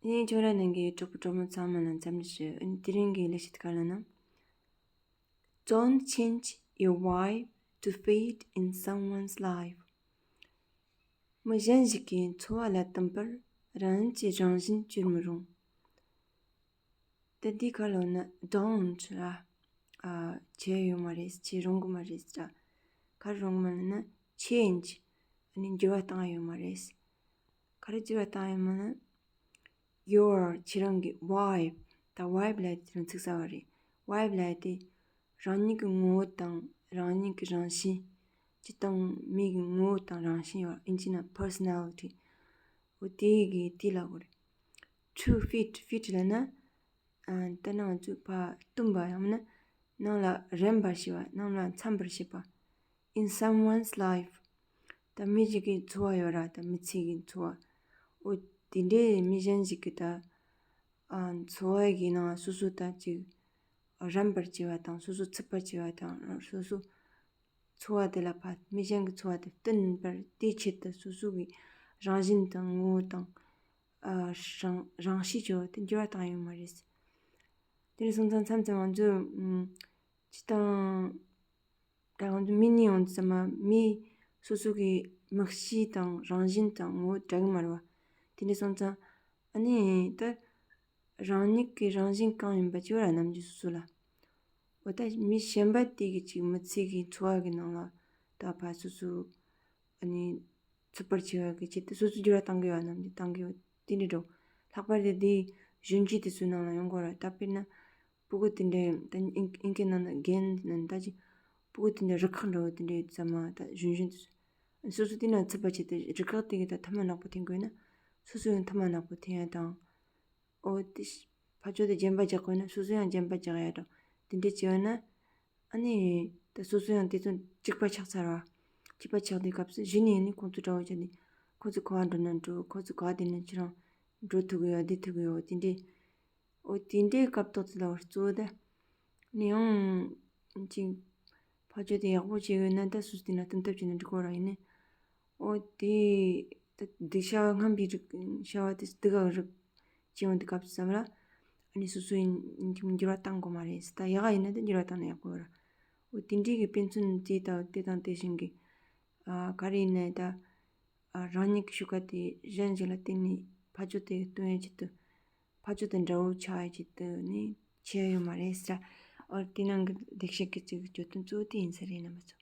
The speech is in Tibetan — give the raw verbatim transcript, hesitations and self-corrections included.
ཨ་ནི་ཁྱོད་ར་ནང་གི་གྲོགས་པོ་གྲོགས་མོ་ཚང་མ་ལ་འཚམས་འདྲི་ཞུ། ཨ་ནི་དེ་རིང་གི་ལས་བྱེད་ག་ལ་ན། Don't change your vibe to fit in someone's life. མི་གཞན་ཞིག་གི་འཚོ་བ་ལ་བསྟུན་པར་རང་ཉིད་ཀྱི་རང་བཞིན་བསྒྱུར་མི་རུང་། ད་འདི་ག་ལ་ན་don't ར། ཨ་བྱས་ཡོད་མ་རེད། བྱེད་རུང་གི་མ་རེད་ད། ག་རེ་རུང་གི་མ་རེད་ན་change ཨ་ནི་འགྱུར་བ་བཏང་ཡོད་མ་རེད། ག་རེ་འགྱུར་བ་བཏང་ཡོད་མ་ན། Your ཁྱེད་རང་གི་vibe ད་vibe ལབ་དེ་རང་ཚིག་གསར་བ་རེད། vibe ལབ་དེ་རང་ཉིད་ཀྱི་ངོ་བོ་དང་རང་ཉིད་ཀྱི་རང་བཞིན། སྤྱིར་བཏང་མི་གི་ངོ་བོ་དང་རང་བཞིན་ཡོད། ཨིན་ཇི་ན་personality འོ་དེ་གི་དེ་ལབ་དགོས་རེད། To fit fit ལབ་ན། ཨ་ད་ནང་ང་ཚོས་ཕར་བསྟུན་པ་ཡང་མིན་ན་ནང་ལ་རན་པར་བྱེད་པ། ནང་ལ་འཚམ་པར་བྱེད་པ། In someone's life ད་མི་ཞིག་གི་འཚོ་བ་ཡོད་ར། ད་མི་ཚེ་གི་འཚོ་བ། འོ་དེ་འདྲའི་མི་གཞན་ཞིག་གི་ད་ཨ་འཚོ་བ་གི་ནང་སོ་སོ་ད་ཅིག་རན་པར་བྱེད་པ་དང་སོ་སོ་ཚུད་པར་བྱེད་པ་དང་སོ་སོ་འཚོ་བ་དེ་ལ་ཕར་མི་གཞན་གྱི་འཚོ་བ་དེ་བསྟུན་པར་དེའི་ཆེད་དུ་སོ་སོ་གི་རང་བཞིན་དང་ངོ་བོ་དང་ཨ་རང་རང་གཤིས་ཀྱི་འོག་ཏུ་འགྱུར་བ་བཏང་ཡོད་མ་རེད། དེ་ནས་སོང་ཙང་མཚམས་མཚམས་ང་ཚོས་ཨམ་སྤྱིར་བཏང་ད་ང་ཚོ་མི་གཉིས་ཡོང་དུས་ཙམ་པ་མི་སོ་སོ་གི་མིག་ཤེས་དང་རང་བཞིན་དང་ངོ་བོ་འདྲ་གི་མ་རེད་བ། དེ་འདྲ་སོང་ཙང་ཨ་ནི་ད་རང་ཉིད་ཀྱི་རང་བཞིན་གང་ཡིན་པ་ཅིག་ཡོད་ར་ནམ་རྒྱུན་སོ་སོ་ལ། འོ་ད་མི་གཞན་པ་དེ་གི་ཅིག་མི་ཚེ་གི་འཚོ་བ་གི་ནང་ལ་ད་ཕར་སོ་སོ་ཨ་ནི་ཚུད་པར་བྱེད་པ་གི་ཆེད་དུ་སོ་སོ་འགྱུར་བ་གཏང་གི་ཡོད་ནམ་རྒྱུན་གཏང་གི་ཡོད། དེ་འདྲ་འགྲོ། ལྷག་པར་དུ་དེ་གཞོན་སྐྱེས་དེ་ཚོའི་ནང་ལ་ཡོང་གི་ཡོད་ར། ད་དཔེར་ན་སྤུ་གུ་དེ་འདྲ་ད་ཨིན་ཨིན་སྐད་ནང་ན་རྒན་ནང་ད་ཅིག་སྤུ་གུ་དེ་འདྲ་རུ་ཁག་འདྲ་བོ་དེ་འདྲ་ཡོད་ཙམ་མ་ད་གཞོན་གཞོན་དེ་ཚོ་སོ་སོ་དེ་ན་ཚུད་པ་བྱེད་དུ་རུ་ཁག་དེ་གི་ད་ཐུར་མ་ནག་པོ་འཐེན་དགོས་ན་སོ་སོ་ཡང་ཐུར་མ་ནག་པོ་འཐེན་ཡ་དང་། འོ་དེ་ཕར་ཕྱོགས་དེ་རྒྱན་པ་རྒྱག་དགོས་ན་སོ་སོ་ཡང་རྒྱན་པ་རྒྱག་ཡ་དང་དེ་འདྲ་བྱས་ཡོད་ན། ཨ་ནི་ད་སོ་སོ་ཡང་དེ་ཚོ་གཅིག་པ་ཆགས་ཚར་བ། གཅིག་པ་ཆགས་དུས་སྐབས་སུ་གཞི་ནས་ནི་ཁོང་ཚོ་འདྲ་བོ་བྱས་ནས་ཁོང་ཚོ་ག་བ་འགྲོ་ན་འགྲོ། ཁོང་ཚོ་ག་བ་བསྡད་ན་ཁྱེད་རང་འགྲོ་ཐུབ་གི་ཡོད་བསྡད་ཐུབ་གི་ཡོད་དེ་འདྲས། འོ་དེ་འདྲའི་སྐབས་ཐོག་དེ་ལ་བར་གཙོ་བོ་ད་ནི་ཡང་ཅིག་ཕར་ཕྱོགས་དེ་ཡག་པོ་བྱས་ཡོད་ན་ད་སོ་སོ་དེ་ན་བསྟུན་ཐབས་བྱས་ན་འགྲིག་གོ་ར། ཡིན་ནི་འོ་དེ་ད་སྡུག་བྱ་བ་ངན་པའི་རིགས་བྱ་བ་དེ་སྡུག་ག་རིགས་བྱས་ཡོང་དུས་སྐབས་སུ་ཙམ་ལ་ཨ་ནི་སོ་སོ་ཡིན་འགྱུར་བ་བཏང་དགོས་མ་རེད། ད་ཡག་ག་ཡིན་ན་ད་འགྱུར་བ་བཏང་ན་ཡག་པོ་ཡོད་ར། འོ་དེ་འདྲའི་གི་དཔེ་མཚོན་དེ་དང་དེ་དང་དེ་བཞིན་གི་ཨ་ག་རེ་ཡིན་ནའི་ད་ཨ་རང་ཉིད་ཀྱི་ཤུགས་ཀ་དེ་གཞན་ཞིག་ལ་བརྟེན་ནས་ཕར་ཕྱོགས་དེ་སྟོན་ཡ་ཆེད་དུ་ཕར་ཕྱོགས་དེ་འདྲ་བོ་ཆགས་ཡ་ཆེད་དུ་ནི་བྱས་ཡོད་མ་རེད་ཟེར། འོ་དེ་ནང་གི་ལེགས་བཤད་ཀྱི་ཅིག་བརྗོད་དོན་གཙོ་བོ་དེ་ཡིན་ས་རེད་རྣམ་པ་ཚོ།